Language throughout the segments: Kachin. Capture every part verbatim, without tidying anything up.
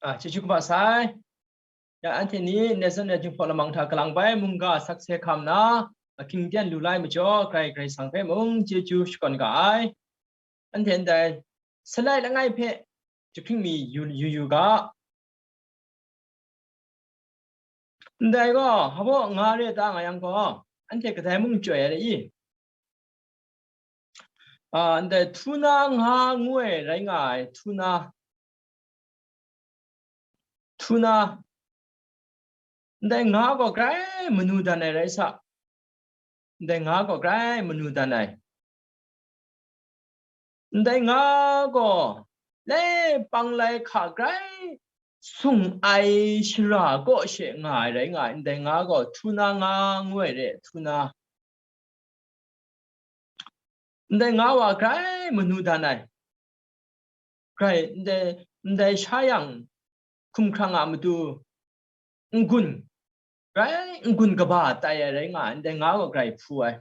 A, chyeju kaba sai. Ya, anhte ni Nazaret Jinghpaw Lamang hta galang bai mungga sakse hkam na, a, hkying ten lu lai majaw, Karai, Karai Kasang hpe mung chyeju shakawn ga ai. Anhte ndai Salai langai hpe jahkring mi yu, yu, yu ga. Ndai gaw, hpa baw nga re ta nga yang gaw, anhte kadai mung chyoi ai re i? A, ndai Htuna nga ngu ai rai nga ai, Htuna. Htuna. Ndai nga gaw grai manu dan ai rai sa. Ndai nga gaw grai manu dan ai. Ndai nga gaw, le panglai hka grai sung ai shara kaw she nga ai rai nga ai. Ndai nga gaw Htuna nga ngu ai re, Htuna. Ndai nga wa grai manu dan ai. Grai ndai, ndai sha yang hkumhkrang a matu n-gun, grai n-gun kaba tai ai rai nga ai, ndai nga gaw grai hpu ai.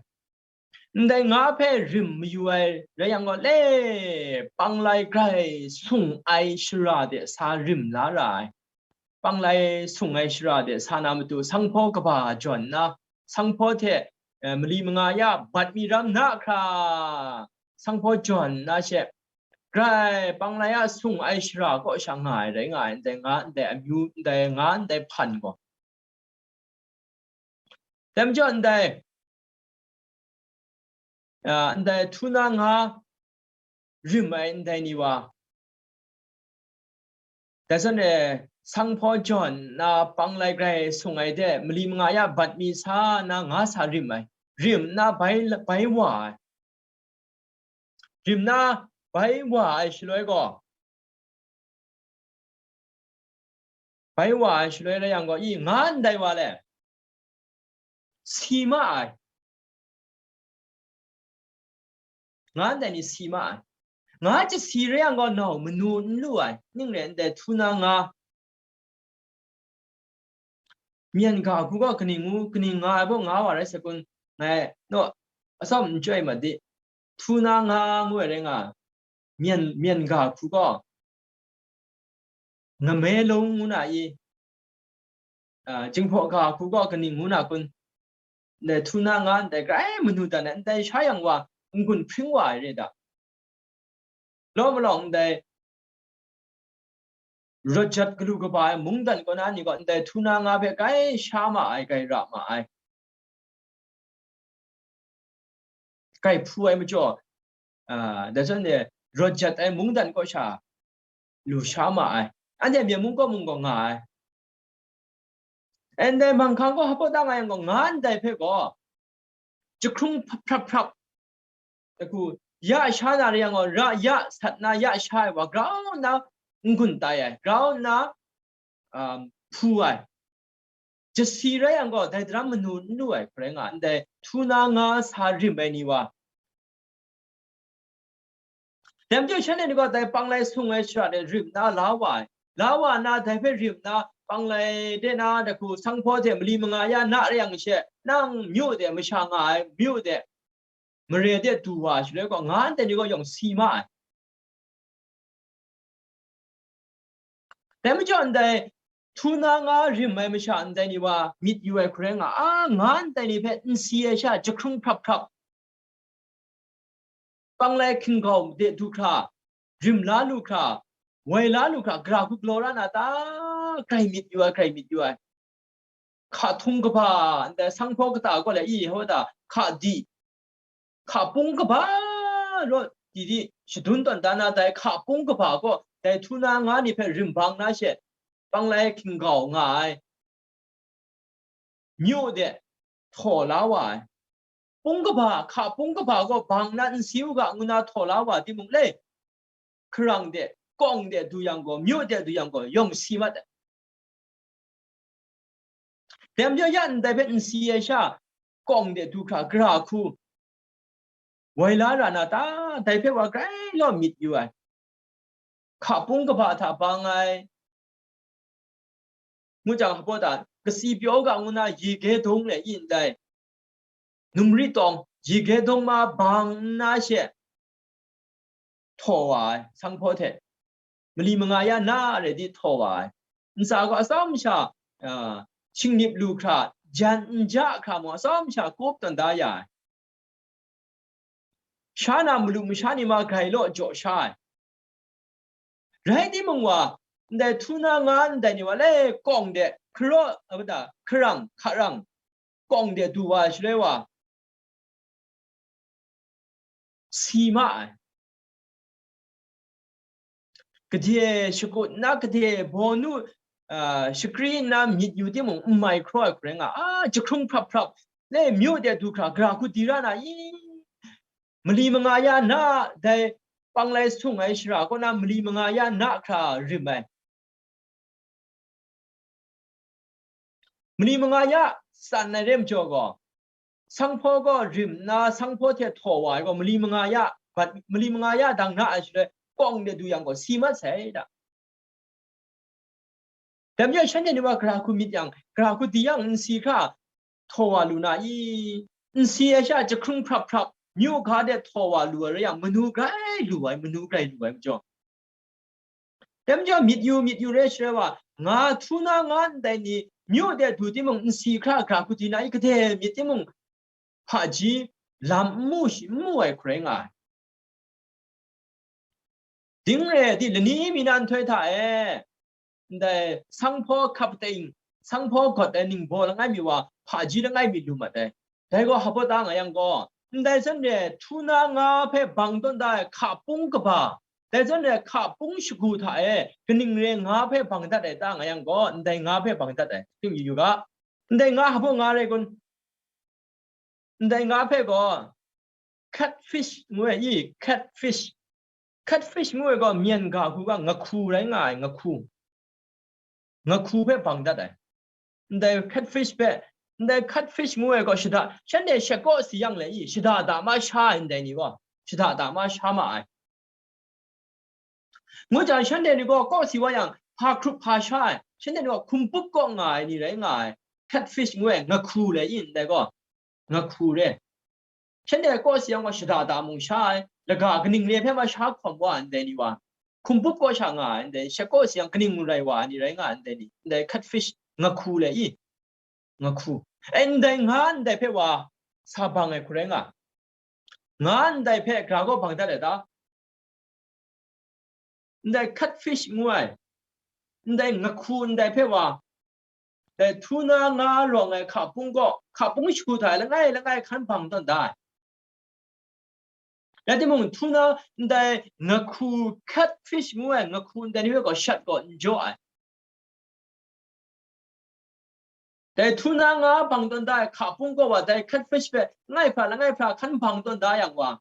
Ndai nga hpe rim mayu ai rai yang gaw, le panglai grai sung ai shara de sa rim la ra ai. Panglai sung ai shara de sa na matu, sanghpaw kaba jawn nna, sanghpaw hte, eh, mali manga ya bat mi ram na hkra, sanghpaw jawn nna she, grai panglai a sung ai shara kaw sha nga ai rai nga ai, ndai nga ndai amyu, ndai nga ndai hpan gaw. Dai majaw ndai, a, ndai Htuna nga rim ai ndai ni wa, dai zawn e, sanghpaw jawn na panglai grai sung ai de, mali manga ya bat mi sa na nga sa rim ai, rim nna bai, bai wa ai. Rim nna bai wa ai shaloi gaw, bai wa ai shaloi rai yang gaw, i, nga ndai wa le, si ma ai. Nga ndai ni si ma ai. Nga chyasi rai yang gaw, nau manu n lu ai, ning rai ndai Htuna nga. Myen ga hku gaw kaning ngu, kaning nga ai baw nga wa rai sai kun, ngai naw atsawm n chyoi mat di. Htuna nga ngu ai rai nga, myen, myen ga hku gaw, ngame lung ngu na i, a, Jinghpaw ga hku gaw kaning ngu na kun, ndai Htuna nga ndai grai manu dan ai, ndai sha yang wa n-gun hpring wa ai re da. Law malawng ndai rawt jat galu kaba ai mungdan kaw na ni gaw ndai Htuna nga hpe grai sha ma ai, grai ra ma ai. Grai hpu ai majaw, a, dai zawn e, rawt jat ai mungdan kaw sha lu sha ma ai. Anhte myen mung kaw mung gaw nga ai. Ndai manghkang gaw hpa da nga yang gaw, nga ndai hpe gaw, jahkrung hprap hprap, hku, ya sha na re yang gaw, ra ya sat na ya sha ai wa, grau nna n-gun tai ai, grau nna, um, hpu ai. Jasi rai yang gaw, dai daram manu n lu ai, hkrai nga, ndai Htuna nga sa rim ai ni wa. Dai majaw shanhte ni gaw dai panglai sung ai shara de rim nna la wa ai. La wa nna dai hpe rim nna panglai de na dai hku sanghpaw hte mali manga ya na re yang she, nang myu de masha nga ai, myu de mare de du wa ai shaloi gaw, nga ndai ni gaw yawng si ma ai. Dai majaw ndai Htuna nga rim ai masha ndai ni wa myit yu ai hkrai nga, a, nga ndai ni hpe n si ai sha jahkrung hprap hprap, panglai hkinggau de du hkra, rim la lu hkra, woi la lu hkra, gara hku galaw ra na ta? Grai myit yu ai, grai myit yu ai. Hka htung kaba, ndai sanghpaw kata gaw le, i, hpa da, hka di, hka pung kaba rawt di di shadun tawn da na, dai hka pung kaba gaw dai Htuna nga ni hpe rim bang na she, panglai hkinggau nga ai. Myu de htaw la wa ai. Pung kaba, hka pung kaba gaw bang na n si u ga ngu na htaw la wa timung le, hkarang de, kawng de du yang gaw, myu de du yang gaw, yawng si mat ai. Dai majaw ya ndai hpe n si ai sha, kawng de du hkra, gara hku woi la ra na ta? Dai hpe wa grai law myit yu ai. Hka pung kaba hta bang ai. Ngu jang, hpa da, kasi pyaw ga ngu na, Yige Dong le i ndai, Numri Tawng, Yige Dong ma bang nna she htaw wa ai, sanghpaw hte. mali manga ya na rai di htaw wa ai. Ntsa gaw atsawm sha, a, shingnip lu hkra, jan n ja hkra mung atsawm sha kup tawn da ya ai. Sha na malu masha ni ma grai law jaw sha ai. Rai timung wa, ndai htu na nga ndai ni wa le kawng de, hkaraw, a, mada, hkarang, hkarang, kawng de du wa ai shaloi wa, si ma ai. Gade shakut nna, gade bawnu, a, shakri nna myit yu timung, n mai hkraw ai hku rai nga, a, jahkrung hprap hprap, le myu de du hkra, gara hku di ra na i? Mali manga ya na, dai panglai sung ai shara kaw na mali manga ya na hkra rim ai. Mali manga ya tsan ai re majaw gaw, sanghpaw gaw rim nna sanghpaw hte htaw wa ai gaw, mali manga ya, bat, mali manga ya dang na ai shaloi, kawng de du yang gaw, si mat sai da. Dai majaw shanhte ni wa gara hku myit yang, gara hku di yang, nsi hkra htaw wa lu na i? Nsi ai sha jahkrung hprap hprap, myu ga de htaw wa lu ai rai yang, manu grai lu ai, manu grai lu ai majaw. Dai majaw myit yu, myit yu re sharai wa, nga htu na nga ndai ni, myu de du timung, nsi hkra gara hku di na i? Gade myit timung, hpaji lam n mu shi, n mu ai hku rai nga ai. Ding re ai di, lani mi na nhtoi hta e, ndai sanghpaw hkap ting, sanghpaw gawt ai ningbaw langai mi wa, hpaji langai mi lu mat ai. Dai gaw hpa baw ta nga yang gaw, ndai zawn re htu na nga hpe bang tawn da ai hka pung kaba, dai zawn re hka pung shagu hta e kaning re nga hpe bang dat ai ta nga yang gaw, ndai nga hpe bang dat ai. Hting yu yu ga, ndai nga hpa baw nga rai kun? Ndai nga hpe gaw catfish ngu ai i, catfish. Catfish ngu ai gaw myen ga hku ga, ngahku rai nga ai, ngahku. Ngahku hpe bang dat ai. Ndai catfish hpe, ndai catfish ngu ai gaw shada, shanhte shat kaw si yang le i, shada da ma sha ai ndai ni gaw, shada da ma sha ma ai. Ngu jang, shanhte ni gaw kaw si wa yang, hpa hkrup hpa sha ai, shanhte ni gaw hkum pup kaw nga ai ni rai nga ai. Catfish ngu ai, ngahku le i ndai gaw, ngahku re. Shanhte kaw si yang gaw shada da mung sha ai, laga kaning re hpe ma sha hkawm wa ai ndai ni wa, hkum pup kaw sha nga ai ndai, shat kaw si yang kaning rai wa ai ni rai nga ai ndai ni, ndai catfish, ngahku le i, ngahku. E, ndai nga ndai hpe wa sa bang ai hku rai nga. Nga ndai hpe gara gaw bang dat ai ta? Ndai catfish ngu ai, ndai ngahku ndai hpe wa, dai htu na nga rawng ai hka pung gaw, hka pung shagu hta e langai langai hkan bang tawn da ai. Rai timung, htu na ndai ngahku, catfish ngu ai ngahku ndai ni hpe gaw shat gaw n jaw ai. Dai htu na nga bang tawn da ai hka pung gaw wa, dai catfish hpe langai hpra langai hpra hkan bang tawn da yang wa,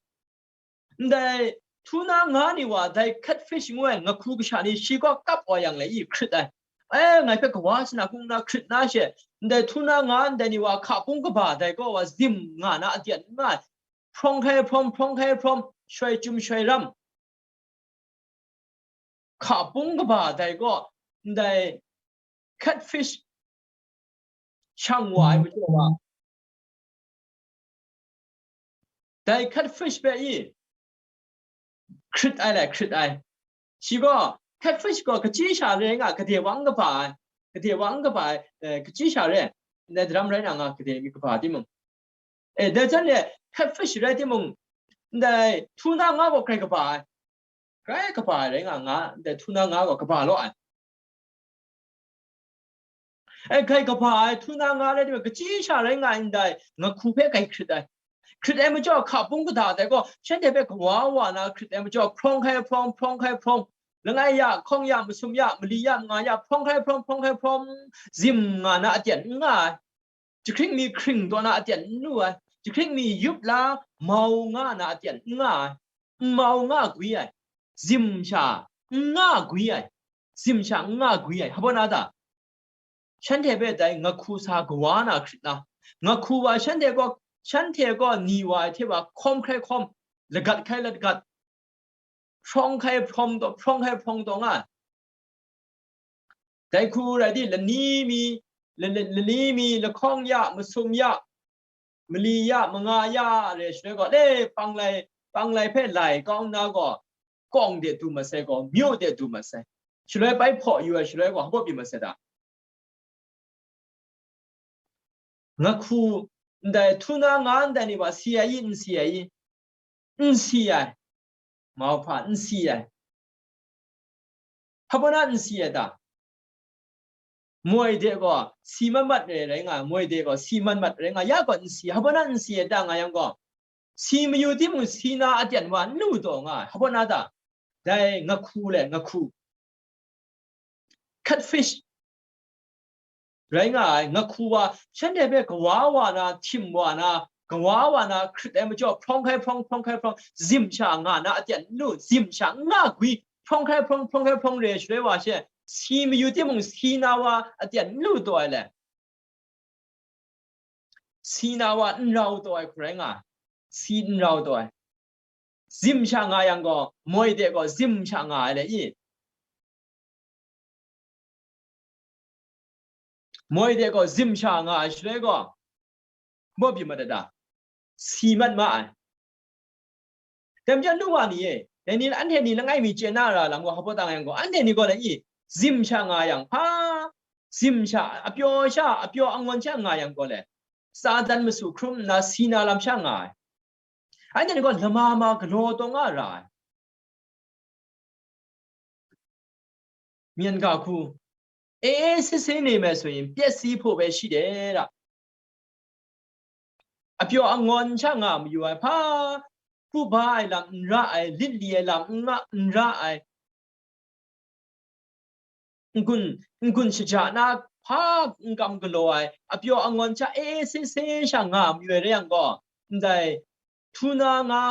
ndai htu na nga ni wa, dai catfish ngu ai ngahku kasha ni shi kaw kap wa yang le i, hkrit ai. E, ngai hpe kawa sa na hkung na hkrit na she, ndai htu na nga ndai ni wa hka pung kaba dai gaw wa, zim nga na aten n nga ai. Hprawng hkai hprawm, hprawng hkai hprawm, shoi chyum shoi ram. Hka pung kaba dai gaw, ndai catfish shang wa ai majaw wa, dai catfish hpe i, hkrit ai lai, hkrit ai. Shi gaw, catfish gaw kachyi sha re nga, gade wa n kaba ai, gade wa n kaba ai, eh, kachyi sha re, ndai daram rai na nga, gade mi kaba timung. E, dai jan e, catfish rai timung, ndai htu na nga gaw grai kaba ai. Grai kaba ai rai nga nga, ndai htu na nga gaw kaba law ai. E, grai kaba ai htu na nga rai timung, kachyi sha rai nga ai ndai, ngahku hpe grai hkrit ai. Hkrit ai majaw, hka pung kaba dai gaw, shanhte hpe kawa wa na hkrit ai majaw, hprawng hkai hprawng, hprawng hkai hprawng, langai ya, hkawng ya, masum ya, mali ya, manga ya, hprawng hkai hprawng, hprawng hkai hprawng, zim nga na aten n nga ai. Jahkring mi hkring taw na aten n lu ai, jahkring mi yup la mau nga na aten n nga ai, n mau nga gwi ai, zim sha n nga gwi ai, zim sha n nga gwi ai, hpa na ta? Shanhte hpe dai ngahku sa kawa na hkrit na, ngahku wa shanhte gaw, shanhte gaw ni wa ai hte wa hkawm hkrai hkawm, lagat hkrai lagat, hprawng hkai hprawng taw, hprawng hkai hprawng taw nga ai. Dai hku rai di, lani mi, la-, la-, lani mi, lahkawng ya, masum ya, mali ya, manga ya re shaloi gaw, le, panglai, panglai hpe lai kau nna gaw, kawng de du mat sai gaw, myu de du mat sai. Shaloi bai hpaw yu ai shaloi gaw, hpa byin masat a? Nga hku ndai, htu na nga ndai ni wa si ai i, n si ai i? N si ai. Mauhpa n si ai. Hpa na n si ai ta? Moi de gaw si mat mat rai, rai nga, moi de gaw si mat mat rai nga, ya gaw n si, hpa na n si ai ta nga yang gaw, si mayu timung, si na aten wa n lu taw nga ai, hpa na ta? Dai nga hku le nga hku. Catfish rai nga ai, nga hku wa, shanhte hpe kawa wa na, htim wa na, kawa wa na, hkrit ai majaw, hprawng hkai hprawng, hprawng hkai hprawng, zim sha nga na aten n lu, zim sha n nga gwi, hprawng hkai hprawng, hprawng hkai hprawng re shaloi wa she, si mayu timung, si na wa aten n lu taw ai le. Si na wa n rau taw ai hku rai nga ai, si n rau taw ai. Zim sha nga yang gaw, moi de gaw zim sha nga ai le i? Moi de gaw zim sha nga ai shaloi gaw, maw byin mat da? Si mat ma ai. Dai majaw nu wa ni e, dai ni, anhte ni langai mi chye na ra lam gaw, hpa tang yang gaw, anhte ni gaw lai i, zim sha nga yang hpa, zim sha, apyaw sha, apyaw angwan sha nga yang gaw le, Satan masu hkrum nna si na lam sha nga ai. Anhte ni gaw lama ma galaw taw nga ra ai. မြင်းဂါခု အေးအေးဆေးဆေးနေမယ်ဆိုရင် ပျက်စီးဖို့ပဲရှိတယ်တဲ့။ အပျော်အငွမ်းချငါမယူဝဲဖာ ခုဘားအိုင်လမ် နရအိုင် လစ်လီအိုင်လမ် နငါ နရအိုင် ငွန်း ငွန်းချကြနာ ဖာ ငကမ်ကလောအိုင် အပျော်အငွမ်းချ အေးအေးဆေးဆေးချငါမယူဝဲတဲ့ ယံၤကော န်တိုင် ထူနာငါ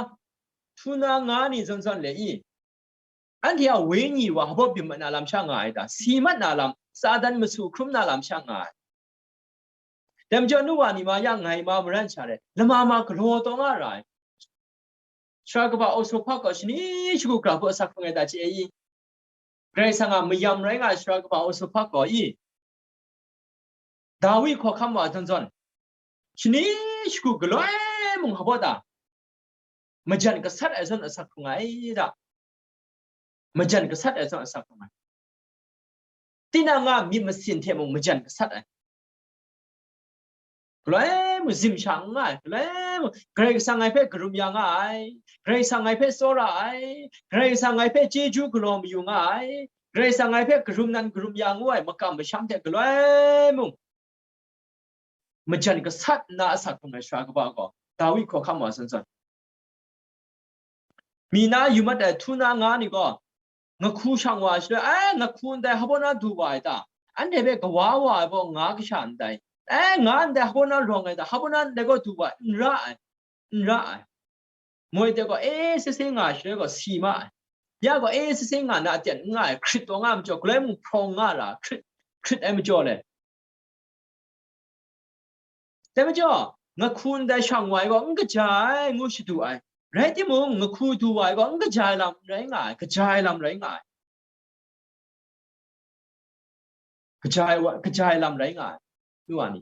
ထူနာငါနေစွန်းစွန်းလေ အန်တီအဝေးညီဝါ ဟဘီဘီမတ်နာလမ်ရှငါ အတာ စီမတ်နာလမ် စာတန်မဆူ ခရုမ်နာလမ်ရှငါ တမ်ကျော်နုဝါနီမါယငါမါမရန်ချာရဲ လမါမါကလောတော်ငါရ ရှရာကဘၣ်အိုဆိုဖတ်ကော ရှနီရှကုကရာ်ဖိအစၢ်ခုံငယ်တၢ်ချ့အံၤ ဂရိဆန်ငါမယမ်ရဲငါ ရှရာကဘၣ်အိုဆိုဖတ်ကောအံၤ ဒါဝိဒ်ခေါ်ခမ်းဝါစွန်းစွန်း ရှနီရှကုကလွဲမုံဟဘီတာ မကြံကဆတ်အဲစွန်းအစၢ်ခုံငါအံၤဒၣ် မကြံကဆတ်အဲစွန်းအစၢ်ခုံငါ တိနငါမီမစင်ထဲမုံမကြံကဆတ်အဲ ကလွဲမုံ ဇိမ်ရှငါ ကလွဲမုံ ဂရိကဆန်ငါဖဲကရုံယငါအဲ ဂရိကဆန်ငါဖဲစောရအဲ ဂရိကဆန်ငါဖဲကျေးဇူးကလောမယူငါအဲ ဂရိကဆန်ငါဖဲကရုံနန်ကရုံယငါအဲ မကမ်မရှမ်းထဲကလွဲမုံ မကြံကဆတ်နာအစၢ်ခုံငါ ရှရာကဘၣ်ကော ဒါဝိဒ်ခေါ်ခမ်းဝါစွန်းစွန်း မီနာယူမတ်အဲ ထူနာငါနီကော ငခုရှောင်ဝါရှလဲ အဲ ငခုန်တဲဟဘီနာဒူဝါအဲတာ အန်တဲဘဲကဝါဝါအဲဘီငါကရှန်တဲ အဲ ငါန်တဲဟဘီနာရောင်အဲတာ ဟဘီနာန်တဲကောဒူဝါ နရအဲ နရအဲ မွေတဲကော အဲ စစ်စစ်ငါရှလဲကော စီမအဲ ယကော အဲ စစ်စစ်ငါနာအတဲငါအဲ ခရစ်တော်ငါမကျော် ကလဲမုံဖရောင်ငါရာ ခရစ် ခရစ်အဲမကျော်လဲ တဲမကျော် ငခုန်တဲရှောင်ဝါအဲကော ငကကြိုင် ငိုရှတူအဲ ရဲတိမုံ ငခုတူဝါအဲကော ငကကြိုင်လမ်ရဲငါ ကကြိုင်လမ်ရဲငါ ကကြိုင်ဝါ ကကြိုင်လမ်ရဲငါ နူဝါနီ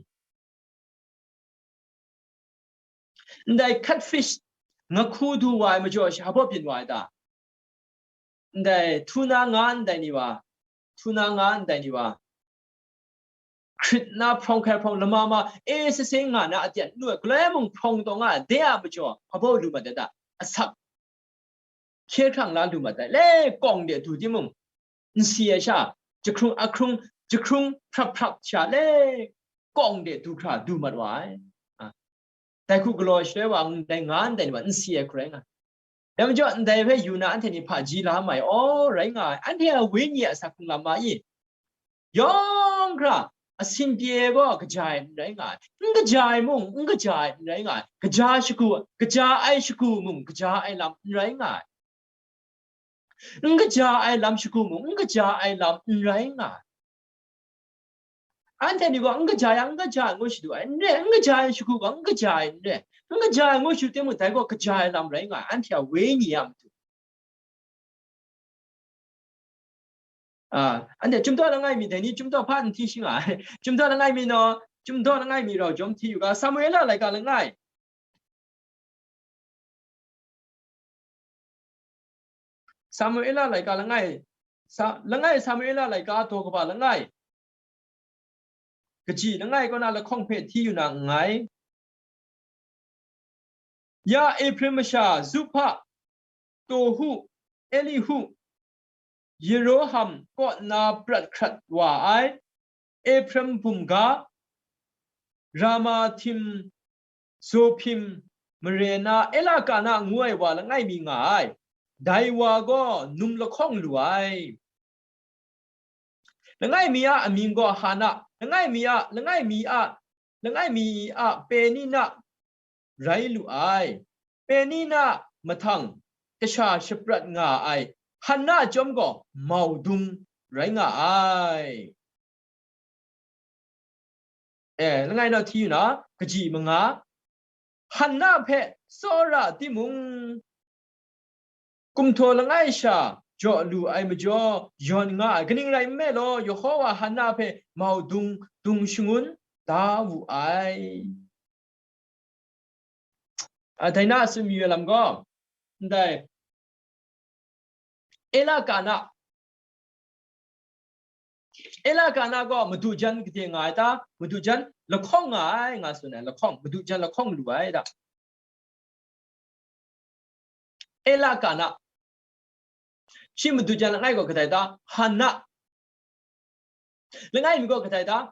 န်ဒဲ catfish ငခုတူဝါအဲမကျော် ရှဟဘီဘီမတ်ဝါအဲတာ န်ဒဲ ထူနာငါန်ဒဲနီဝါ ထူနာငါန်ဒဲနီဝါ ခရစ်နာဖရောင်ခဲဖရောင် လမါမါ အဲ စစ်စစ်ငါနာအတဲနူအဲ ကလဲမုံဖရောင်တော်ငါ ဒဲအမကျော် ဟဘီလူမတ်တဲတာ အစၢ် ခဲခရံာ်လၢလူမတ်တဲ လဲ ကောင်ဒဲတူတိမုံ နစီအဲရှ ယခရုံအခရုံ ယခရုံဖရပ်ဖရပ်ရှလဲ ကောင်ဒဲတူခရၢ် ဒူမတ်ဝါအဲ ဒဲခုကလောရှလဲဝါ ဒဲငါန်ဒဲနီဝါ နစီအဲခရဲငါ ဒဲမကျော် န်ဒဲဖဲယူနာအန်တဲနီဖးကၠံလါမးအဲ အိ ရဲငါ အန်တဲအဝေးညီအစၢ်ခုံလမ်မးအံၤ ယွင်းခရၢ် အဆင်ပြေကော ကကြိုင်ရဲငါ ငကကြိုင်မုံ ငကကြိုင်ရဲငါ ကကြိုင်ရှကု ကကြိုင်အဲရှကုမုံ ကကြိုင်အဲလမ်ရဲငါ ငကကြိုင်အဲလမ်ရှကုမုံ ငကကြိုင်အဲလမ်ရဲငါ အန်တဲနီကော ငကကြိုင် ငကကြိုင်ငိုရှတူအဲ နရဲ ငကကြိုင်ရှကုကော ငကကြိုင်နရဲ ငကကြိုင်ငိုရှတူတဲမုံ ဒဲကော ကကြိုင်အဲလမ်ရဲငါ အန်တဲအဝေးညီအမတူ အာ အန်တဲ ကျုံတော့လငါမီ ဒဲနီ ကျုံတော့ဖတ်န်ထီရှိငါ ကျုံတော့လငါမီနော် ကျုံတော့လငါမီတော့ ကျုံထီယူက ဆာမူအ့လးလိုက်ကလငါ ဆာမူအ့လးလိုက်ကလငါ sa, langai Samuela laika daw kaba langai, kaji langai kaw na lahkawng hpe hti yu na nngai. Ya Ephraim masha Zupha, Tohu, Elihu, Yeroham kaw na prat hkrat wa ai, Ephraim bumga, Ramathim, Zophim, mare na Elakana ngu ai wa langai mi nga ai. Dai wa gaw num lahkawng lu ai. Langai mi a amying gaw Hana, langai mi a, langai mi a, langai mi a Penina rai lu ai. Penina mahtang kasha shaprat nga ai Hana chyawm gaw maudung rai nga ai. Eh, langai nau hti yu na, kaji manga, Hana hpe tsawra timung, kumhtaw langai sha jaw lu ai majaw yawn nga ai. Kaning rai nme law, Yehova Hana hpe maudung dung shangun da wu ai. A, dai na a tsun mayu ai lam gaw, ndai Elakana, Elakana gaw madu jan gade nga ai ta? Madu jan lahkawng nga ai, nga tsun ai, lahkawng, madu jan lahkawng lu ai ta? Elakana. Shi madu jan langai gaw kadai ta? Hana. Langai mi gaw kadai ta?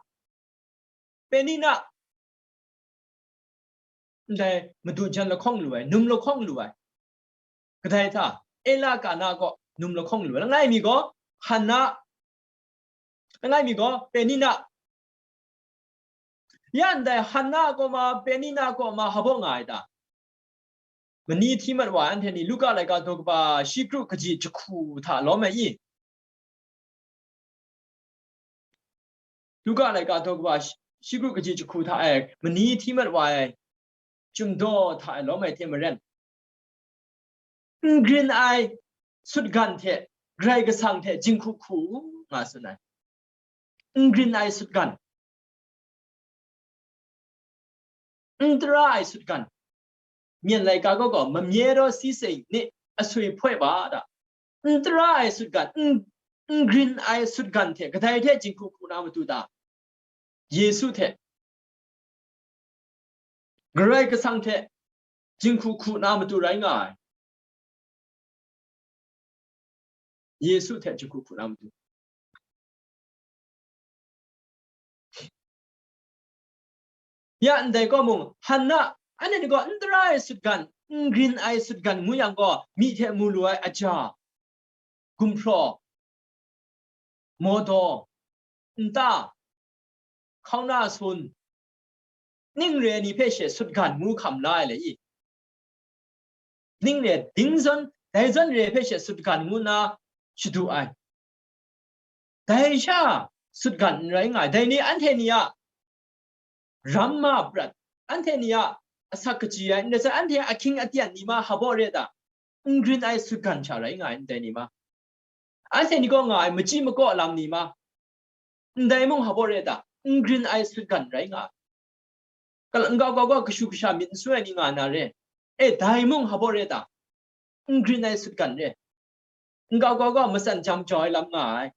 Penina. Ndai madu jan lahkawng lu ai, num lahkawng lu ai. Kadai hta? Elakana gaw num lahkawng lu ai. Langai mi gaw Hana. Langai mi gaw Penina. Ya ndai Hana kaw ma, Penina kaw ma, hpa baw nga ai ta? Mani hti mat wa ai anhte ni, Luka laika daw kaba shi kru kaji jahku hta lawm ai i? Luka laika daw kaba shi, shi kru kaji jahku hta e mani hti mat wa ai, chyum daw hta e lawm ai hte maren, n grin ai sutgan hte Karai Kasang hte jinghku hku nga tsun ai. N grin ai sutgan, n tara ai sutgan, myen laika gaw gaw mamye raw si seng ni asui hpoi ba da, n tara ai sutgan, n, n grin ai sutgan hte kadai hte jinghku hku na matu ta? Yesu hte, Karai Kasang hte jinghku hku na matu rai nga ai. Yesu hte jinghku hku na matu. Ya ndai kaw mung, Hana, anhte ni gaw n tara ai sutgan, n grin ai sutgan ngu yang gaw, myi hte mu lu ai aja, gumhpraw, mawdaw, nta, hkauna sun, ning re ai ni hpe she sutgan ngu hkam la ai le i? Ning re ding zawn, dai zawn re ai hpe she sutgan ngu nna shadu ai. Dai sha sutgan n rai nga ai. Dai ni anhte ni a ramma prat, anhte ni a asak kaji ai, ndai zawn anhte a ahkying aten ni ma hpa baw re ta? N grin ai sutgan sha rai nga ai, ndai ni ma. Anhte ni gaw nga ai machyi makaw lam ni ma, ndai mung hpa baw re ta? N grin ai sutgan rai nga ai. Kal-, nkau kau gaw kashu kasha myit n su ai ni nga na re. E, dai mung hpa baw re ta? N grin ai sutgan re. Nkau kau gaw matsan jam jau ai lam nga ai.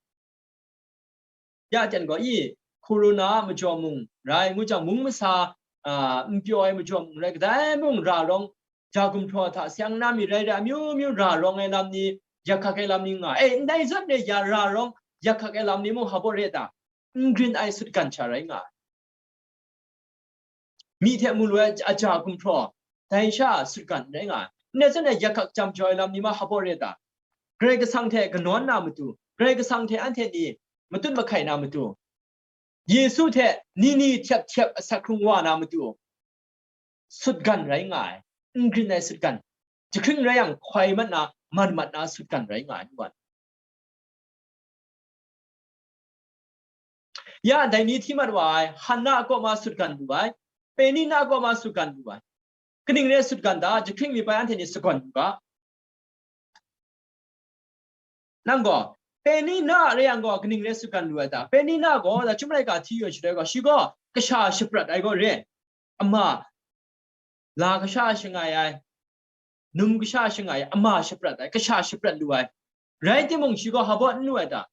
Ya jan gaw, i, Corona a majaw mung rai, ngu jang, mung masa, a, n pyaw ai majaw mung rai, kadai mung ra rawng, ja gumhpraw hta sayang na mi rai rai, amyu myu ra rawng ai lam ni, yak hkak ai lam ni nga, e, ndai zawn re, ya ra rawng, yak hkak ai lam ni mung hpa baw re ta? N grin ai sutgan sha rai nga ai. Myi hte mu lu ai aja gumhpraw, dai sha sutgan rai nga ai. Ndai zawn e, yak hkak jam jau ai lam ni ma hpa baw re ta? Karai Kasang hte kanawn na matu, Karai Kasang hte anhte ni matut mahkai na matu, Yesu hte ni ni htyep htyep asak hkrung wa na matu, sutgan rai nga ai, n grin ai sutgan, jahkring rai yang, hkoi mat na, man mat na sutgan rai nga ai, nu wa. Ya, dai ni hti mat wa ai, Hana kaw ma sutgan lu ai, Penina kaw ma sutgan lu ai. Kaning re sutgan ta? Jahkring mi bai anhte ni sagawn lu ga. Nang gaw, Penina re yang gaw, kaning re sutgan lu ai ta? Penina gaw, da chyum laika hti yu ai shaloi gaw, shi gaw kasha shaprat ai gaw re. Ama, la kasha shangai ai, num kasha shangai ai, ama shaprat ai, kasha shaprat lu ai. Rai timung, shi gaw hpa baw n lu ai ta?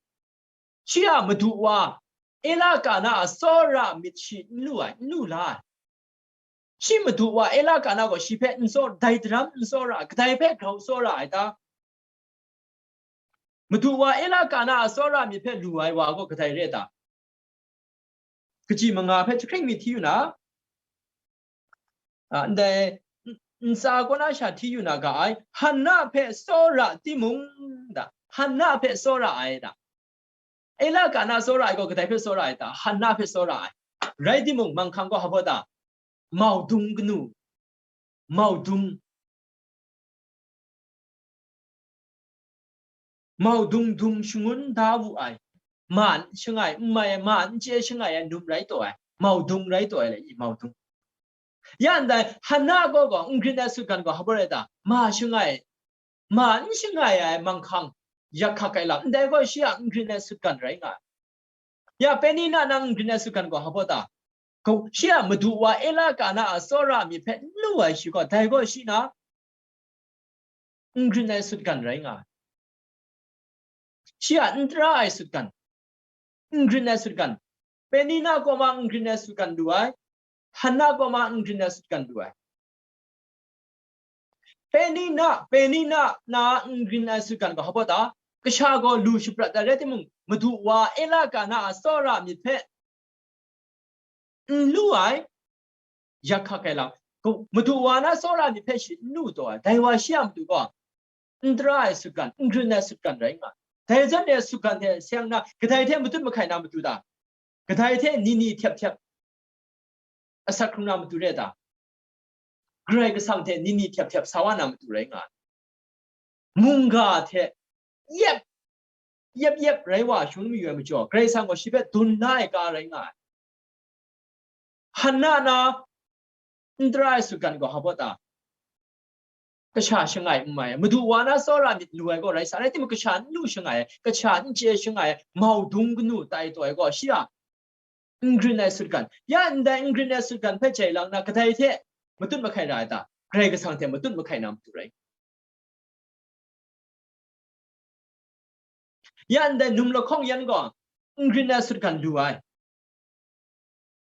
Shi a madu wa, Ela kana a tsawra myit shi n lu ai, n lu la ai. Shi madu wa, Ela kana gaw shi hpe n tsawra, dai daram n tsawra, kadai hpe grau tsawra ai ta? Madu wa, Ela kana a tsawra myit hpe lu ai wa gaw kadai re ta? Kaji manga hpe jahkring mi hti yu na, a, ndai n-, ntsa kaw na sha hti yu na ga ai, Hanna hpe tsawra timung da, Hanna hpe tsawra ai da. Ela kana tsawra ai gaw kadai hpe tsawra ai ta? Hanna hpe tsawra ai. Rai timung, manghkang gaw hpa baw ta? Maudung kanu, maudung, maudung dung shangun da wu ai, ma n shangai n mai ai, ma n chye shangai ai num rai taw ai, maudung rai taw ai le i, maudung. Ya ndai Hanna gaw gaw n grin ai sutgan gaw hpa baw rai ta? Ma shangai, ma n shangai ai manghkang yak hkak ai lam, ndai gaw shi a n grin ai sutgan rai nga ai. Ya Penina na n grin ai sutgan gaw hpa baw ta? Gaw, shi a madu wa Ela kana a tsawra myit hpe n lu ai shi gaw, dai gaw shi na n grin ai sutgan rai nga ai. Shi a n tara ai sutgan, n grin ai sutgan, Penina kaw ma n grin ai sutgan lu ai, Hanna kaw ma n grin ai sutgan lu ai. Penina, Penina na n grin ai sutgan gaw hpa baw ta? Kasha gaw lu shaprat ai rai timung, madu wa Ela kana a tsawra myit hpe n lu ai, yak hkak ai lam, madu wa na tsawra myit hpe shi n lu taw ai, dai wa shi a matu gaw n tara ai sutgan, n grin ai sutgan rai nga ai. Dai jan ai sutgan hte seng na, kadai hte matut mahkai na matu ta? Kadai hte ni ni htep htep asak hkrung na matu re ta? Karai Kasang hte ni ni htep htep sa wa na matu rai nga ai. Mungga hte yep, yep yep rai wa shung mayu ai majaw, Karai Kasang gaw shi hpe dun la ai ka rai nga ai. Hanna na n tara ai sutgan gaw hpa baw ta? Kasha shangai n mai ai, madu wa na tsawra myit lu ai gaw rai sa, rai timung, kasha n lu shangai ai, kasha n chye shangai ai, maudung kanu tai taw ai gaw shi a n grin ai sutgan. Ya ndai n grin ai sutgan hpe jai lang na, kadai hte matut mahkai ra ai ta? Karai Kasang hte matut mahkai na matu rai. Ya ndai num lahkawng yan gaw n grin ai sutgan lu ai.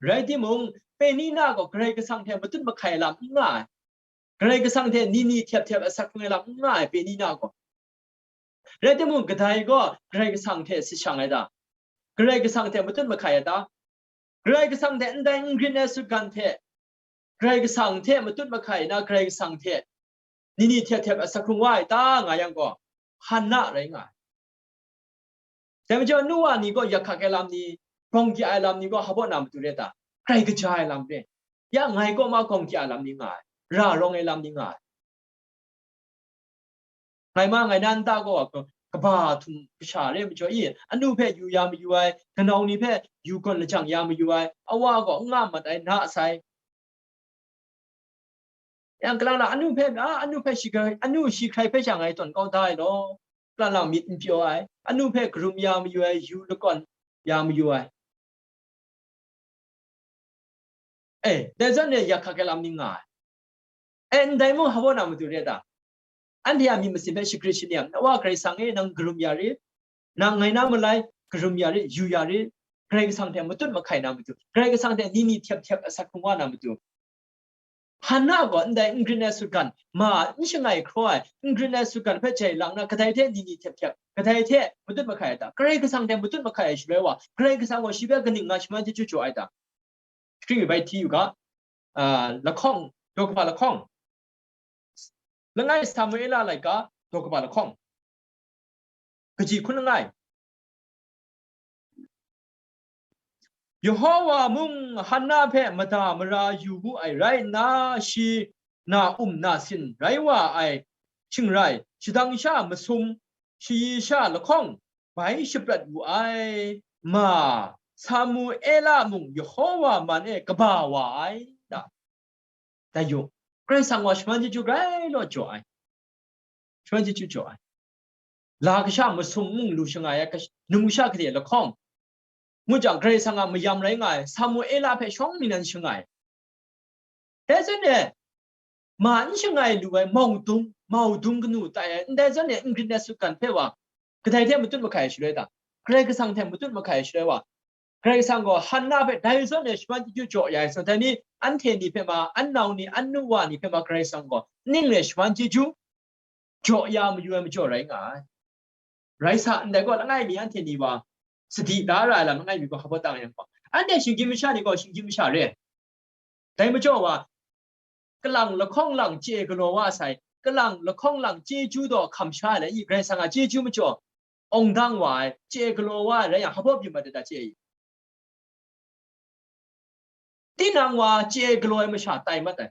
Rai timung, Penina gaw Karai Kasang hte matut mahkai lam n nga ai. Karai Kasang hte ni ni htep htep asak hkrung ai lam n nga ai, Penina gaw. Rai timung, kadai gaw Karai Kasang hte si shang ai ta? Karai Kasang hte matut mahkai ai ta? Karai Kasang hte ndai n grin ai sutgan hte, Karai Kasang hte matut mahkai na, Karai Kasang hte ni ni htep htep asak hkrung wa ai ta nga yang gaw, Hanna rai nga ai. Dai majaw, nu wa ni gaw yak hkak ai lam ni, gawng kya ai lam ni gaw hpa baw na matu re ta? Grai kaja ai lam re. Ya ngai kaw ma gawng kya ai lam ni nga ai, ra rawng ai lam ni nga ai. Ngai ma ngai na nta gaw, ka-, kaba htum kasha re majaw i, anu hpe yu ya mayu ai, kanau ni hpe yu gawn lajang ya mayu ai, awa gaw n nga mat ai, na sai. Yang kalang lang anu hpe, a, anu hpe shi hkrai, anu shi hkrai hpe sha ngai tawn kau da ai law, kalang lang myit n pyaw ai, anu hpe karum ya mayu ai, yu lakawn ya mayu ai. E, dai zawn e yak hkak ai lam ni nga ai. E, ndai mung hpa baw na matu re ta? Anhte a myit masin hpe shagrit shani ai, na wa Karai Kasang e, nang karum ya rit, nang ngai na malai karum ya rit, yu ya rit, Karai Kasang hte matut mahkai na matu, Karai Kasang hte ni ni htep htep asak hkrung wa na matu. Hanna gaw ndai n grin ai sutgan, ma n shangai hkraw ai, n grin ai sutgan hpe jai lang na, kadai hte ni ni htep htep, kadai hte matut mahkai ai ta? Karai Kasang hte matut mahkai ai shaloi wa, Karai Kasang gaw shi hpe kaning nga shaman chyeju jaw ai ta? Shakri mi bai hti yu ga, a, lahkawng, daw kaba lahkawng. Langai Samuela laika, daw kaba lahkawng. Kaji hkun langai. Yehowa mung Hanna hpe mada mara yu wu ai rai nna, shi na um na sin rai wa ai shingrai, shadang sha masum, shayi sha lahkawng bai shaprat wu ai. Ma, Samuela mung Yehowa man e kaba wa ai, da. Dai yu, Karai Kasang gaw shaman chyeju grai law jaw ai. Shaman chyeju jaw ai. La kasha masum mung lu shangai ai, kash-, numsha gade lahkawng. Ngu jang, Karai Kasang a mayam rai nga ai, Samuela hpe shawng nnan shangai. Dai zawn e, ma n shangai lu ai, maudung, maudung kanu tai ai, ndai zawn e, n grin ai sutgan hpe wa, Kadai hte matut mahkai ai shaloi ta? Karai Kasang hte matut mahkai ai shaloi wa, Karai Kasang gaw Hanna hpe dai zawn e shaman chyeju jaw ya ai zawn, dai ni anhte ni hpe ma, an nau ni, an nu wa ni hpe ma Karai Kasang gaw ning re shaman chyeju jaw ya mayu ai majaw rai nga ai. Rai sa, ndai gaw langai mi anhte ni wa sadi da ra ai lam langai mi gaw hpa tang yang gaw, anhte shinggyim masha ni gaw shinggyim masha re ai. Dai majaw wa, kalang lahkawng lang chye galaw wa sai, kalang lahkawng lang chyeju daw hkam sha ai le, i Karai Kasang a chyeju majaw awng dang wa ai, chye galaw wa ai rai yang, hpa byin mat ai ta chye i? Tinang wa chye galaw ai masha tai mat ai.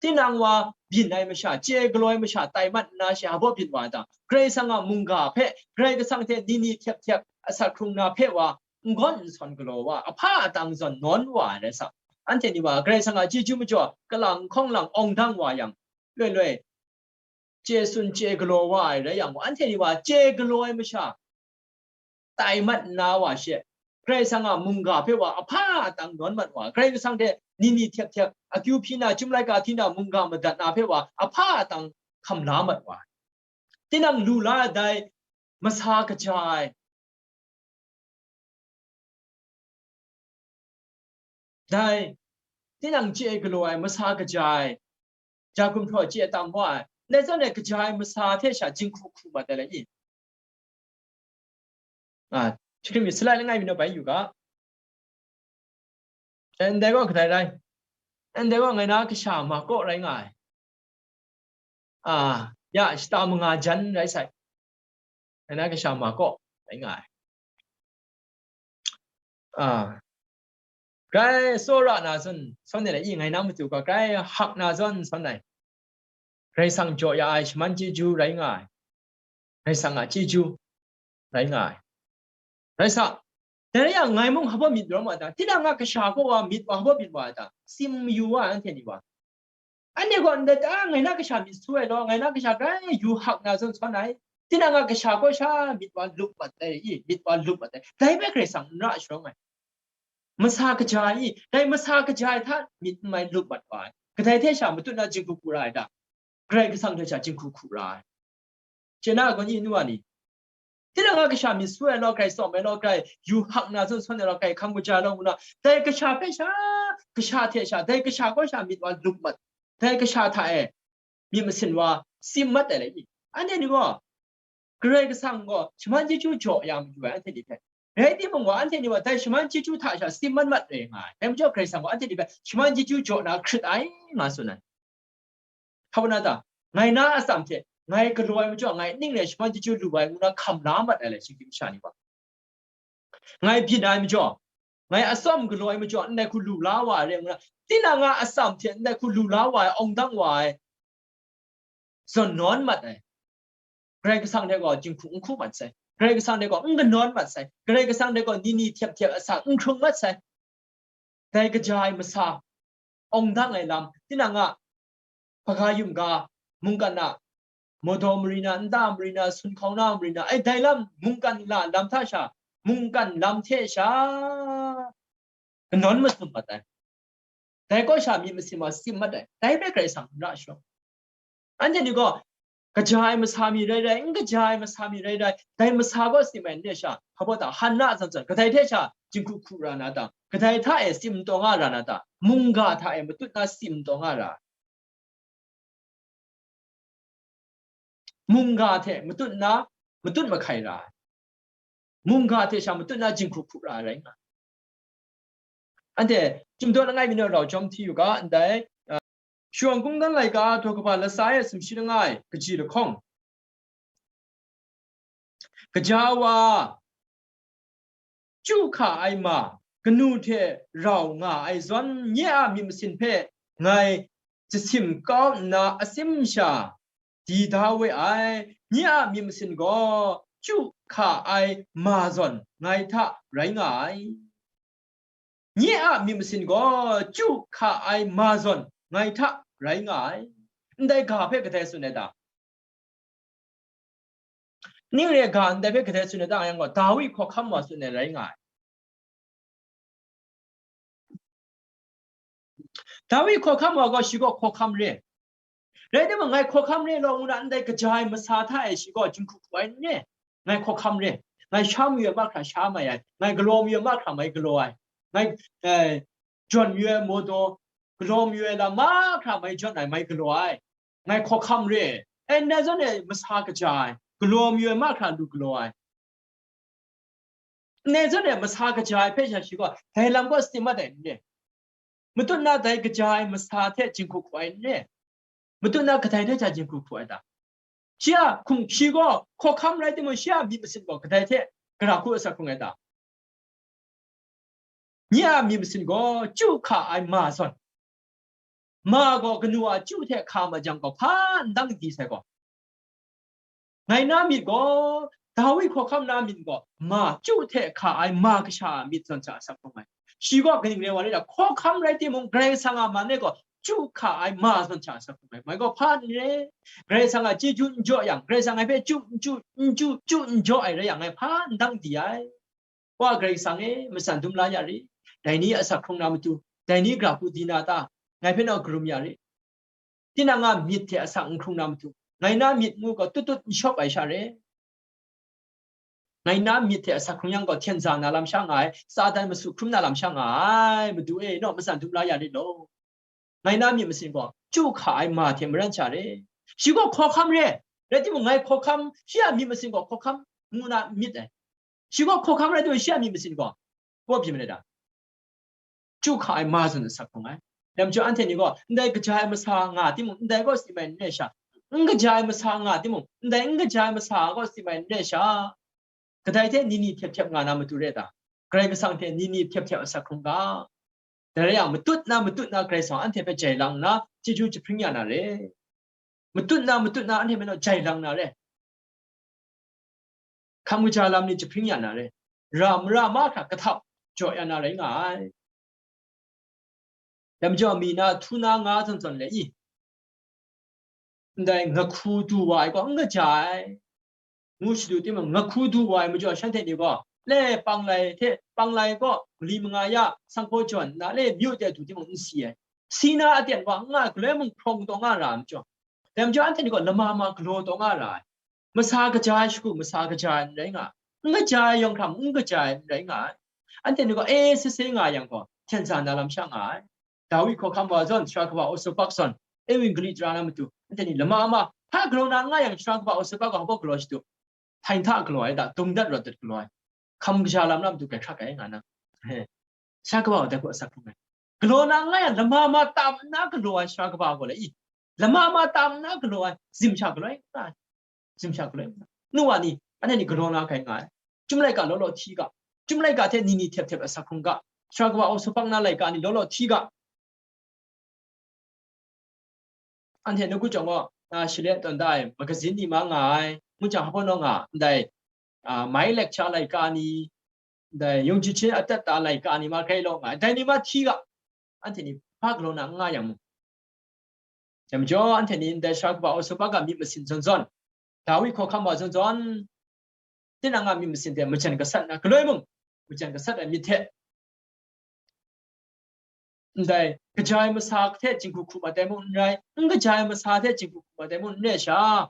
Tinang wa byin ai masha, chye galaw ai masha tai mat nna, shi hpa byin wa ai ta? Karai Kasang a mungga hpe, Karai Kasang hte ni ni htep htep asak hkrung na hpe wa n gawn n sawn galaw wa, ahpa atang zawn nawn wa ai rai sa. Anhte ni wa Karai Kasang a chyeju majaw kalang lahkawng lang awng dang wa yang, loi loi chye tsun chye galaw wa ai rai yang gaw, anhte ni wa chye galaw ai masha tai mat nna wa she, Karai Kasang a mungga hpe wa ahpa atang nawn mat wa, Karai Kasang hte ni ni htep htep, akyu hpyi na, chyum laika hti na, mungga madat na hpe wa ahpa atang hkam la mat wa. Tinang lu la ai dai masa kaja ai, dai tinang chye galaw ai masa kaja ai, ja gumhpraw chye tam wa ai, ndai zawn e kaja ai masa hte sha jinghku hku mat ai le i? A, shi hkrim mi, salai langai mi naw bai yu ga. Ndai gaw kadai rai? Ndai gaw ngai na kasha ma kaw rai nga ai. A, ya, shata manga jan rai sai. Ngai na kasha ma kaw rai nga ai. A, grai tsawra na zawn sawn ai le i, ngai na matu gaw grai hak na zawn sawn ai. Karai Kasang jaw ya ai shaman chyeju rai nga ai. Karai Kasang a chyeju rai nga ai. Rai sa, dai rai yang, ngai mung hpa myit rawm wa ta? Tinang a kasha kaw wa myit wa hpa myit wa ta? Tsim mayu wa anhte ni wa. Anhte gaw ndai ta, ngai na kasha myit su ai law, ngai na kasha grai yu hak na zawn sawn ai. Tinang a kasha kaw sha myit wa lup mat ai i, myit wa lup mat ai. Dai hpe Karai Kasang n ra sharawng ai. Masa kaja i, dai masa kaja ai hta myit n mai lup mat wa ai. Kadai hte sha matut na jinghku hku ra ai ta? Karai Kasang hte sha jinghku hku ra ai. Chye na, kaw ni nu wa ni, tinang a kasha myit su ai law, grai tsawm ai law, grai yu hak na zawn sawn ai law, grai hkam kaja ai law ngu na, dai kasha hpe sha, kasha hte sha, dai kasha kaw sha myit wa lup mat, dai kasha hta e myit masin wa tsim mat ai le i? Anhte ni gaw, Karai Kasang gaw shaman chyeju jaw ya mayu ai anhte ni hpe. Rai timung gaw, anhte ni gaw dai shaman chyeju hta sha tsim mat mat re nga ai. Dai majaw Karai Kasang gaw anhte ni hpe shaman chyeju jaw na hkrit ai, nga tsun ai. Hpa na ta? Ngai na atsam hte ngai galaw ai majaw, ngai ning rai shaman chyeju lu ai ngu na hkam la mat ai le, shinggyim masha ni gaw. Ngai byin ai majaw, ngai atsawm galaw ai majaw, ndai hku lu la wa ai re ngu na, tinang a atsam hte ndai hku lu la wa ai, awng dang wa ai, zawn nawn mat ai. Karai Kasang hte gaw jinghku n hku mat sai. Karai Kasang hte gaw n kanawn mat sai. Karai Kasang hte gaw ni ni htep htep asak n hkrung mat sai. Dai kaja ai masa, awng dang ai lam, tinang a hpaga yum ga, mungkan a, Mawdaw mari na, nta mari na, Sun hkauna mari na, ai dai lam, mungkan la lam hta sha, mungkan lam hte sha kanawn masum mat ai. Dai kaw sha myit masin wa tsim mat ai. Dai hpe Karai Kasang n ra sharawng. Anhte ni gaw, kaja ai masa mi rai rai, n kaja ai masa mi rai rai, dai masa gaw tsim ai n re sha, hpa baw ta? Hanna a zawn zawn, kadai hte sha jinghku hku ra na ta? Kadai hta e tsim taw nga ra na ta? Mungga hta e matut na tsim taw nga ra. Mungga hte matut na, matut mahkai ra ai. Mungga hte sha matut na jinghku hku ra ai rai nga. Anhte, chyum daw langai mi naw rau jawm hti yu ga, ndai, a, Shawng Kungdawn Laika, daw kaba latsa e sumshi langai, kaji lahkawng. Kaja wa, chyu hka ai ma, kanu hte rau nga ai zawn, nye a myit masin hpe ngai jasim kau nna, atsim sha di da we ai. Nye a myit masin gaw chyu hka ai ma zawn ngai hta rai nga ai. Nye a myit masin gaw chyu hka ai ma zawn ngai hta rai nga ai. Ndai ga hpe kadai tsun ai ta? Ning re ga ndai hpe kadai tsun ai ta nga yang gaw, Dawi hkawhkam wa tsun ai rai nga ai. Dawi hkawhkam wa gaw shi gaw hkawhkam re. Rai timung, ngai hkawhkam re law ngu na, ndai kaja ai masa hta e shi gaw jinghku hku ai n re. ngai hkawhkam re, ngai sha mayu ai mahkra sha mai ai, ngai galaw mayu ai mahkra mai galaw ai, ngai, eh, jawn mayu ai mawdaw, galaw mayu ai lam mahkra mai jawn ai, mai galaw ai, ngai hkawhkam re. E, ndai zawn e masa kaja ai, galaw mayu ai mahkra lu galaw ai. Ndai zawn e masa kaja ai hpe sha shi gaw, dai lam gaw sadi mat ai n re? Matut na dai kaja ai masa hte jinghku hku ai n re? Matut na kadai hte ja jinghku hku ai ta? Shi a hkum, shi gaw hkawhkam rai timung, shi a myit masin gaw kadai hte gara hku asak hkrung ai ta? Nye a myit masin gaw chyu hka ai ma zawn, ma gaw kanu a chyu hte hka ma jang gaw, hpa n dang di sai gaw. Ngai na myit gaw, Dawi hkawhkam na myit gaw, ma chyu hte hka ai ma kasha a myit zawn hta asak hkrung ai. Shi gaw kaning rai wa rai ta? Hkawhkam rai timung, Karai Kasang a man e gaw, chyu hka ai ma zawn hta asak hkrung ai. Mai gaw hpa n re? Karai Kasang a chyeju n jaw yang, Karai Kasang ngai hpe chyu, n chyu, n chyu, chyu n jaw ai rai yang, ngai hpa n dang di ai. Wa Karai Kasang e, matsan dum la ya rit. Dai ni asak hkrung na matu, dai ni gara hku di na ta? Ngai hpe naw karum ya rit. Tinang a myit hte asak n hkrung na matu, ngai na myit ngu gaw tut tut n shawp ai sha re. Ngai na myit hte asak hkrung yang gaw, hten za na lam sha nga ai, Satan masu hkrum na lam sha nga ai. Madu e, naw matsan dum la ya rit law. Ngai na myit masin gaw chyu hka ai ma hte maran sha re. Shi gaw hkawhkam re, rai timung, ngai hkawhkam, shi a myit masin gaw hkawhkam ngu na myit ai. Shi gaw hkawhkam rai timung, shi a myit masin gaw, gaw byin marai ta? Chyu hka ai ma zawn asak hkrung ai. Dai majaw, anhte ni gaw, ndai kaja ai masa nga timung, ndai gaw sadi mai n re sha, n kaja ai masa nga timung, ndai n kaja ai masa gaw sadi mai n re sha, kadai hte ni ni htep htep nga na matu re ta? Karai Kasang hte ni ni htep htep asak hkrung ga. Dai rai yang, matut na matut na Karai Kasang anhte hpe jai lang nna, chyeju jahpring ya na re. Matut na matut na anhte hpe naw jai lang na re. Hkam kaja lam ni jahpring ya na re. Ra mara mahkra kahtap jaw ya na rai nga ai. Dai majaw, mi na htu na nga zawn zawn le i, ndai ngahku du wa ai gaw n kaja ai. Ngu shadu timung, ngahku du wa ai majaw, shanhte ni gaw, le, panglai hte, panglai gaw mali manga ya, sanghpaw jawn nna, le, myu de du timung n si ai. Si na aten wa n nga ai, galoi mung hprawng taw nga ra ai majaw, dai majaw, anhte ni gaw lama ma galaw taw nga ra ai. Masa kaja ai shagu, masa kaja ai n rai nga ai. N kaja ai yawng hkra mung, n kaja ai n rai nga ai. Anhte ni gaw, e, sese nga yang gaw, hten za na lam sha nga ai. Dawi hkawhkam wa zawn, sara kaba Osopak zawn, Ewinggeli tara na matu, anhte ni lama ma, hpa galaw na n nga yang, sara kaba Osopak gaw hpa galaw shadu? Hpain hta galaw ai ta, dum dat rawt dat galaw ai. Hkam kaja lam na matu grai hkrak ai nga na. He. Sara kaba gaw dai hku asak hkrung ai. Galaw na n nga yang, lama ma tam nna galaw ai sara kaba gaw le i, lama ma tam nna galaw ai, zim sha galaw ai, zim sha galaw ai. Nu wa ni, anhte ni galaw na hkai nga ai. Chyum laika law law hti ga. Chyum laika hte ni ni htep htep asak hkrung ga. Sara kaba Osopak na laika ni law law hti ga. Anhte nawku chyawm gaw, a, shale tawn da ai magazine ni ma nga ai, ngu jang hpa naw nga, ndai, a, mai lecture laika ni, ndai yawng jahten atat ta laika ni ma grai law nga ai, dai ni ma hti ga, anhte ni hpa galaw na n nga yang mung. Dai majaw, anhte ni ndai sara kaba Osopak a myit masin zawn zawn, Dawi hkawhkam wa zawn zawn, tinang a myit masin hte majan gasat na, galoi mung majan gasat ai myit hte, ndai kaja ai masa hte jinghku hku mat ai mung n rai, n kaja ai masa hte jinghku hku mat ai mung n re sha,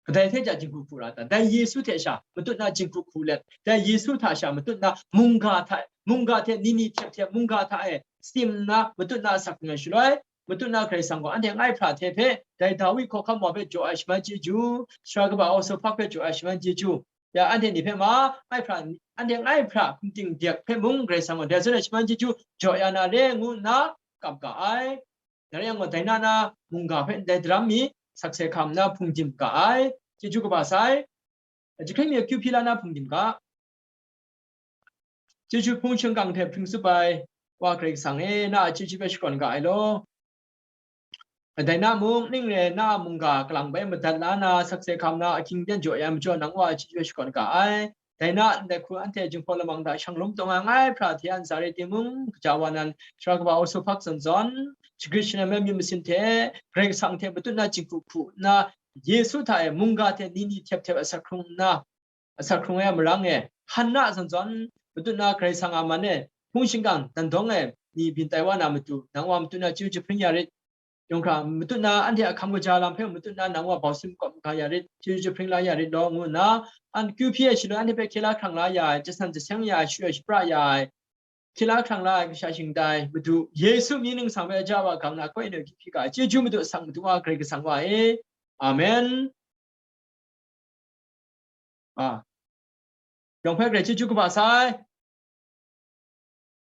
kadai hte ja jinghku hku ra ta? Dai Yesu hte sha matut na jinghku hku let, dai Yesu hta sha matut na mungga hta, mungga hte ni ni htep htep mungga hta e tsim nna matut na asak hkrung ai shaloi, matut na Karai Kasang gaw anhte ngai hpra hte hpe, dai Dawi hkawhkam wa hpe jaw ai shaman chyeju, sara kaba Osopak hpe jaw ai shaman chyeju, ya, anhte ni hpe ma, ngai hpra, anhte ngai hpra hkum ting dek hpe mung Karai Kasang gaw dai zawn ai shaman chyeju jaw ya na re, ngu nna kap ga ai. Dai rai yang gaw, dai na na mungga hpe ndai daram mi sakse hkam nna hpung dim ga ai. Chyeju kaba sai. Jahkring mi akyu hpyi la na hpung dim ga. Chyeju hpung shingkang hte hpring tsup ai Wa Karai Kasang e, na a chyeju hpe shakawn ga ai law. Dai na mung, ning re na a mungga kalang bai madat la na, sakse hkam na ahkying ten jaw ya ai majaw, nang Wa a chyeju hpe shakawn ga ai. Dai na ndai hku anhte Jinghpaw Lamang hta shang lum taw nga ai ngai hpra hte a ntsa rai timung, kaja wa nan, sara kaba Osopak zawn zawn, shagrit shanam ai myit masin hte, Karai Kasang hte matut na jinghku hku nna, Yesu hta e mungga hte ni ni htep htep asak hkrung nna, asak hkrung ai a marang e, Hanna zawn zawn, matut na Karai Kasang a man e, hpung shingkang dan dawng e, ni byin tai wa na matu, nang Wa matut na chyeju jahpring ya rit. yawng hkra matut na, anhte a hkam kaja lam hpe matut na, nang wa bau sin makawp maga ya rit, chyeju jahpring la ya rit law, ngu nna, an kyu hpyi ai shaloi, anhte hpe hkye la hkrang la ya ai, jasan jaseng ya ai, share shapra ya ai, hkye la hkrang la ai kasha shingtai Madu Yesu mying ningsang hpe ja wa gang na, koi nau hpyi ga ai. Chyeju Madu, asak Madu wa, Karai Kasang wa e. Amen. A, yawng hpe Karai chyeju kaba sai.